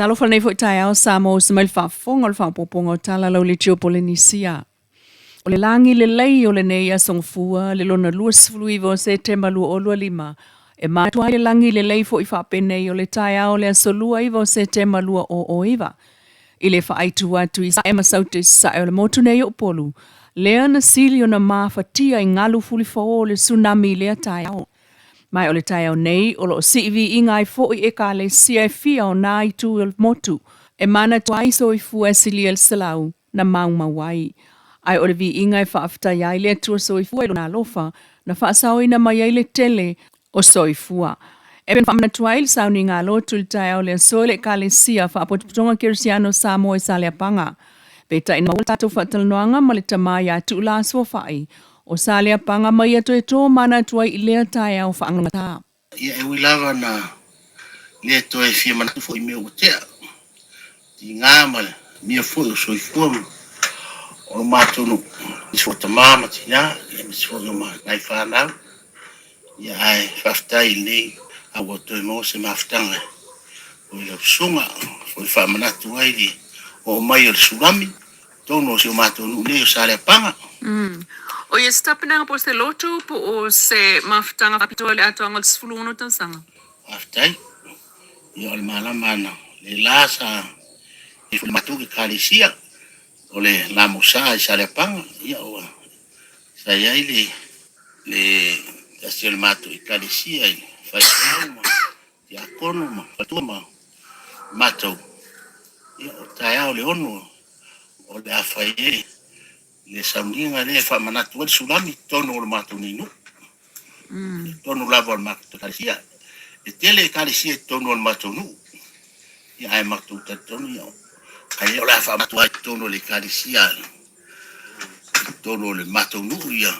Talofa lenei foi taeao Samoa ua mai le faafofoga o le faaopoopoga o tala lau Litio Polenisia. O le lagi lelei o lenei aso Gafua le lona 29 o Setema 2025, e manatua ai le lagi lelei foi faapenei o le taeao o le aso 29 o Setema 2009. I le faaitu atu i Sae ma Saute i Sasae o le motu nei o Upolu, lea na sili ona mafatia i galu fulifao o le tsunami i lea taeao. Ma o le taeao nei o lo o sii viiga ai foi ekalesia e fia o nā itu o le motu e manatua ai soifua e silia i le 100 na maumau ai. Ae o le viiga e faafetai ai le Atua Soifua i Lona alofa na faasaoina mai ai le tele o soifua. E pei ona faamanatua ai le sauniga a lotu i le taeao o le aso i le Ekalesia Faapotopotoga Kerisiano o Samoa i Saleapaga. Peitai na maua le tatou faatalanoaga ma le tama ia Tuulaa Suafa'i o Saleapaga ma ia toe tomanatu ai i lea taeao faagata. Ia e ui lava na le toe fia manatu foi i mea ua tea, tiga ma le mia foi o soifua ma o lo matou nuu, nisi foi o tama ma tina, ia aemaise foi o nai fanau. Ia ae faafetai i lenei a ua toe maua se mafutaga foi i lau susuga, foi faamanatu ai le oo mai o le Sulami totonu o si o matou nuu nei o Saleapaga. O ia se tapenaga po o se lotu po o se mafutaga faapitoa i le atoaga o le 16 tausaga. Faafetai. Ia o le malama ana le la sa i foi matou ekalesia o le Lamosa i Saleapaga, ia ua sa i ai le le tasi o le matou ekalesia i faifeau ma tiakono ma faletua ma matou, ia o taeao le 6 o le a fai ai le sauniga lea e faamanatu ai le Sulami i totonu o le matou nei nuu, i totonu lava o le matou ekalesia. E tele ekalesia i totonu o le matou nuu, ia ae matou talitonu ia, ai o le a faamanatu ai i totonu o le ekalesia i totonu o le matou nuu ia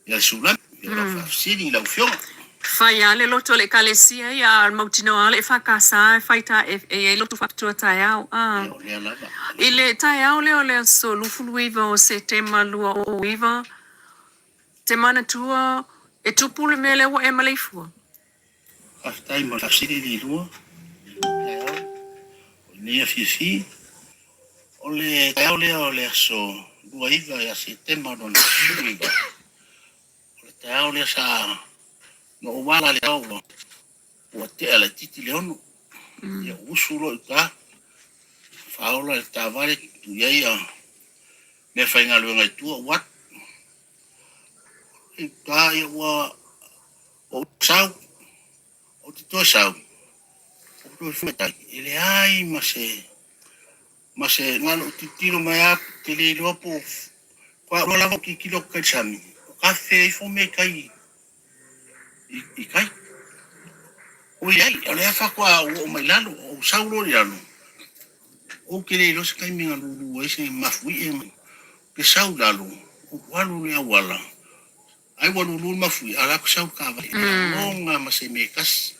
ia le Sulami, ia o lau faafesili i lau Afioga. Fai lava le lotu a le Ekalesia ia, a o le mautinoa lava le EFKS e fai ta, e i ai lotu faapitoa taeao. A. Ia o lea lava. I le taeao lea o le aso 29 o Setema 2009, te manatua e tupu le mea lea ua e maleifua? Faafetai mo le faafesili Lilua. Taeao o lenei afiafi. O le taeao lea o le aso 29 ia Setema 2019, o le taeao lea sa na ou ala le ao ua tea laitiiti le 6. Ia ou usu loa i uta, faaola le taavale tuu i ai meafaigaluega i tua ou alu. I uta ia ua ou sau, ou te toe sau, ou toe fua tai, e leai ma se, ma se, na ona ou tilotilo mai lava, ou te le iloa po o, faatoa ou iloa lava ou tilotilo atu i tai i le sami, o kafe ifo mea i tai i tai. Oi ai, o lea faatoa ou oo mai i lalo, ou sau loa i lalo, ou te le iloa se taimi na lulu ai se mafuie, ou te sau i lalo, ou alu i le auala, Ai ua lulu le mafui, a o la e sau le taavale, e loga ma se mea e tasi.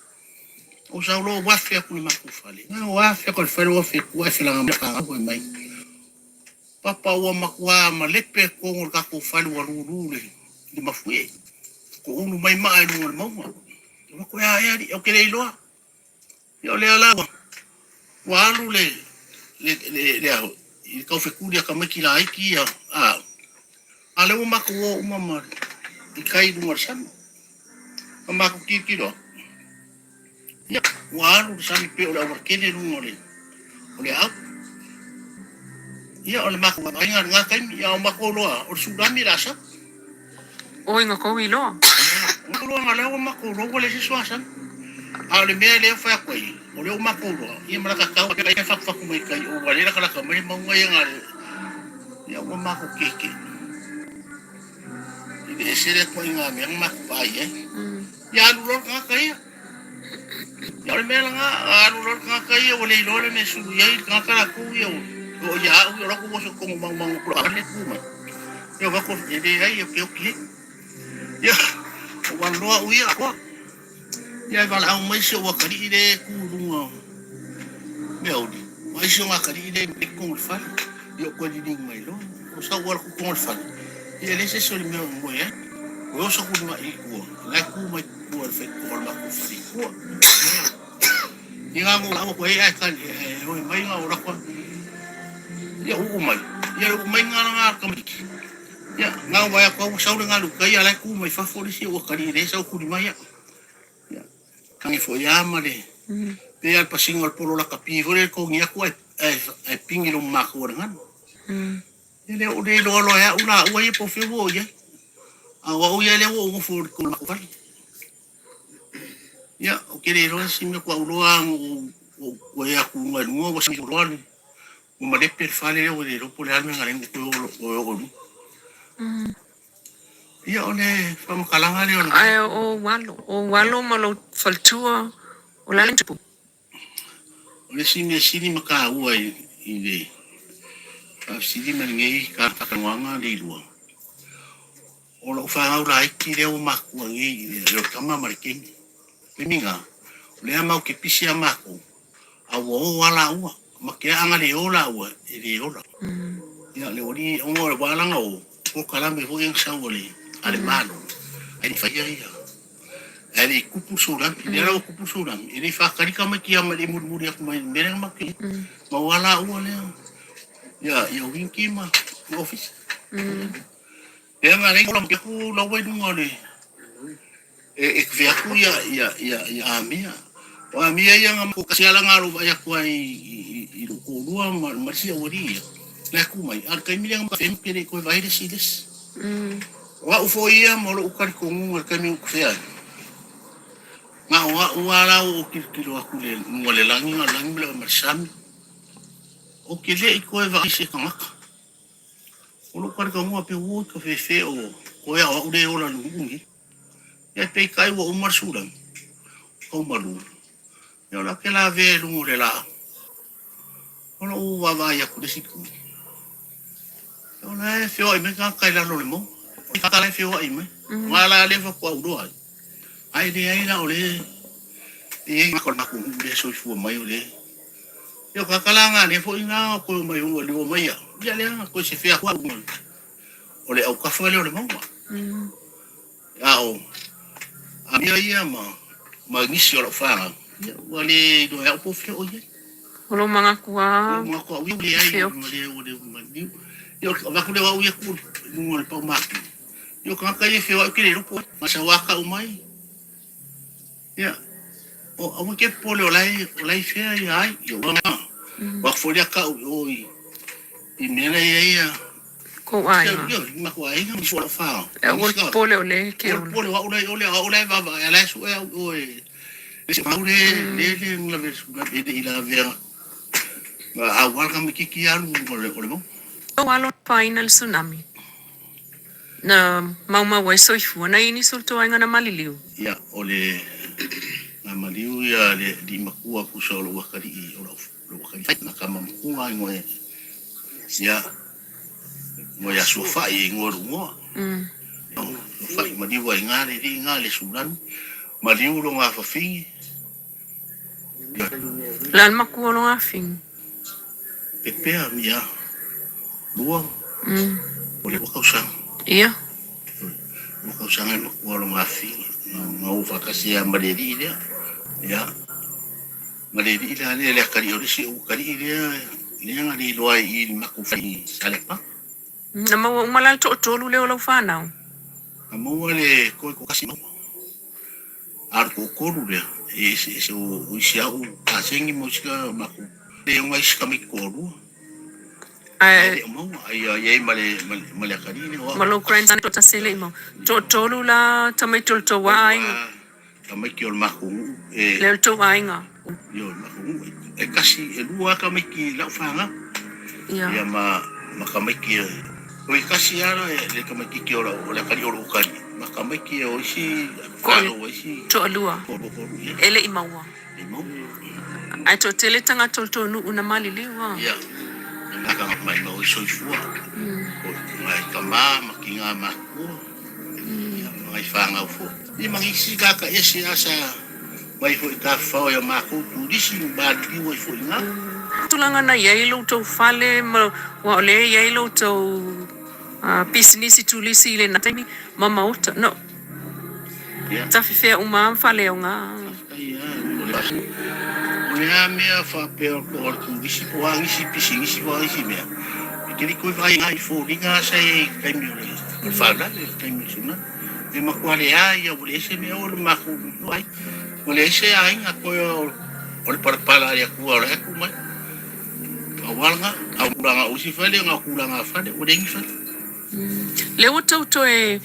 Ou sau loa ou afe atu i le matou fale. Na ou afe atu i le fale ou afe atu ae felaga mai fanau fai mai, Papa ua matua malepe totonu o le tatou fale ua lulu le le mafuie. Toulu mai maa i luga o le mauga. Ou fai atu, e a ea alii, ou te le iloa. Ia o lea la ua ua alu le le le le a i le taufetuli a tamaiti laiti ia a a lea ua matou o uma ma i tai i luga o le sami. Ma matou tilotilo atu, ia ua alu le sami pei o le aualatele i luga o le o le aau. Ia o le matou vaaiga i lena taimi, ia o matou iloa o le tsunami o le a sau. Oi nga kou iloa. Nga iloa nga lea ua matou iloa ua leai se isi asami. A o le mea lea e fai atu ai, o lea ua matou iloa, ia ma lata tau e fatufatu mai tai o ua le latalata mai le mauga ia nga ia ua matou keke. I le ese lea ituaiga mea na matou vaai ai. Ia alu loa le tagata ia. Ia o le mea lena, alu loa le tagata ia ua le iloa le mea e sulu i ai le tagata latou ia ua oo ia au ia o latou oso i totonu o magumagu o le tu mai. Ia o latou e leai ou te oti ai. Ia ua alu loa au ia atoa. Ia e valaau mai si ou atalii lea e tu i luga o meauli, vaai si ona atalii lea i totonu o le fale. Ia ou toe liliu mai loa. Ou sau atu i totonu o le fale, ia e leai se isi o le mea o moe ai. Ua oso atu i tua, o la e tu mai tua i le faitotoa o le matou fale i tua. Ia nga ngo lau ko e ai ka e oi mai nga ora ko. Ia uu mai. Ia uu mai nga nga ka mai. Ia nga wa ya ko sau le nga lu kai ala ku mai fa fo le si o kali le sau ku ni mai ya. Ia kangi fo ia ma le. Pe al pasingo al polo la kapi fo le ko ngi aku ai ai pingi lo ma ko nga. E le o le loa loa ia ula ua ia po fe wo ia. A wa o ia le wo o fo ko ma ko fale. Ia, ou te le iloa se mea kua uloa ua i aku i luga ua sili loa ua malepe le fale lea ua le iloa po o le a le mea na ala ai ona toe oo i luga. Ia, o le faamatalaga lea o le. Ae o ou alo, o ou alo ma lou faletua, o le a le tupu? O le isi mea sili ma taua i le faafesili ma lenei talanoaga leilua, o lau fanau laiti lea ua matua nei i le tama ma le teine. Taimi na, o lea matou te pisi a matou, a ua o a laua, ma te aaga le o laua, e le ola. Ia, le alii, ona o le ua ala ona o, polokalame foi ia na sau a le Malo, ae le i faia ia. Ae le i tupu le tsunami. Lea la ua tupu le tsunami, e le i faatali tamaiti ia mai le i mulimuli atu mai i le mea lea na matou i ai. Ma ua laua lea ia ia Winky ma ma Ofisa. Lea na leai ola atu laua i luga o le e e kave atu ia ia ia ia Amia. O Amia ia na matou kasi ala na vaai atu ai i i lou toalua ma ma le isi aualii ia. La e tu mai, a o le taimi lea na matou ke le i toe vaai le isi i le isi. O au foi ia ma lou talitonuga i le taimi ou te fea ai, na o au lava la ua ou tilotilo atu i luga o le lagi, na o le lagi ma le ma le sami, ou te le i toe vaai i se tagata. O lou talitonuga pe ua oi ka fefe o koe a o au lea e ola i le nuu lenei. Ia peitai ua uma le sulagi, tau malu, ia o le a ke lavea i luga o le laau. O lou vaavaai atu i le isi itu, o la e feoai mai tagata i lalo o le mauga. O tagata la e feoai mai. O ngā la lea faatoa ou iloa ai, ae leai la o lea e i ai tagata o le matou nuu lea e soifua mai o lea. Ia o tagata la ngā lea foi na toe omai ua liua mai au, ia lea toe sefe atu au o le autafa lea o le mauga. A o amia ia ma ma nisi o lau fanau, ia ua le iloa e au po o fea o i ai. O lou manatu lava. O lou manatu au ia ua leai, ua le ua le maliu. Ia o le avatu lea o au ia tu i luga o le pau matu. Ia o tagata ia e feoai ou te le iloa po o ai. Ma sau lava tau mai, ia, o aua e te popole o la e o la e i fea ia ai. Ia ua o atu foi lea tau i o i i mea la e i ai ia Kou aiga. E aua le popole o lea e ke ola. Ua alo afaina le tsunami na maumau ai soifua na i nisi o le toaiga na maliliu. Ia, o le na maliu ia le alii matua tusa o lou atalii o lou atalii na tama matua ai ngoe ia Ngoe ia Suafa'i e ingoa lou ngoa. Suafa'i maliu ai nga le lii nga le sulani maliu lo nga fafine. La le makua o lo ngafine. Pepea mia lua o le lua tausaga. Ia. Lua tausaga le makua o lo ngafine nga o faatasi ia ma le alii lea. Ia. Ma le alii la lea le atalii o le isi ou atalii lea lea na le iloa ai i le matou fale i Saleapaga. Na maua uma la le toatolu lea o lau fanau? Na maua le toe toatasi maua. A o le toatolu lea, e eseese o isi au kaseni ma isi ka matou le ona isi tamaiti toalua. Ae le o maua, ai ia i ai ma le ma le atalii lea o au. Ma lou grandson toatasi e le i maua. Toatolu la tamaiti o le tou aiga. Tamaiti o le matou nuu e. Lea o le tou aiga. Ia o le matou nuu e tasi e lua lava tamaiti lau fanau. Ia. Ia ma ma tamaiti e o e tasi lava le tamaititi o lau o le atalii o lou tali ma tamaiti o isi fanau a isi. Toalua. Toalua ia. E le i maua. E le i maua. Ae toatele tagata o le tou nuu na maliliu a. Ia. Na tagata maimau ai soifua. O nai tama ma tina matutua. Ia ma nai fanau foi. Ia ma nisi tagata ese lava sa mai foi i Tafafao i a matou turisi ma maliliu ai foi i ina. Tulaga na i ai lo outou fale ma ua o lea e i ai lo outou pisinisi turisi i lena taimi ma maota. No. Ia. Tafefea uma lava fale o nga. Faafetai lava o le le a mea faapea o le turisi po o a nisi pisinisi po o a nisi mea, e te le toe vaai ai i foliga sa i ai i le taimi o le faalavelave, le taimi o le tsunami. E matua leai lava, ua leai se mea o le matou ai, ua leai se aiga toe o le palapala a le Atua o la e tu mai. Pau lava lena, a o tulaga o isi fale, na o tulaga fale, ua leai ni fale. Lea ua tou toe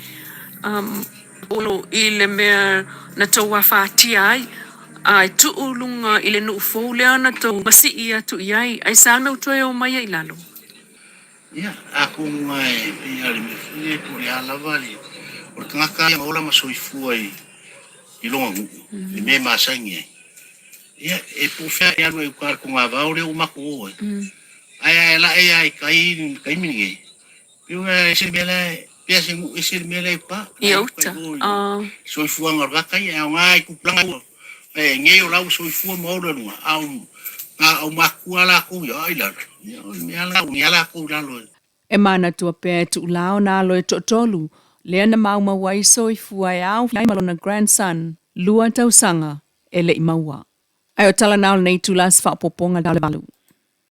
olo i le mea na tou afatia ai, a e tuu luga i le nuu fou lea na tou masii atu i ai, aisea le mea ua toe o mai ai i lalo? Ia, atonu lava e pei lava o le mea foi lea po o le a lava le, o le tagata lava ia na ola ma soifua i lona nuu, i le mea e masani ai, ia, e po o fea e alu ai i uta i le togavao lea ua matou o ai. Ae a e lae lava i tai i le taimi lenei, pei ua ese le mea la e, pei lava se nuu ese le mea la e i uta. I uta, oh. Soifuaga o le vata ia, e aoga i tupulaga ua, e nei o la ua soifua ma ola i luga, a o nā aumātua lākou ia, a i lalo, ia o le mea lena, ua lakou i lalo e. E manatua pea e Tuulao na alo e toatolu lea na maumau ai soifua e aofia ai ma lona grandson lua tausaga e le i maua. Ae o tala na o lenei itula se faaopoopoga 8.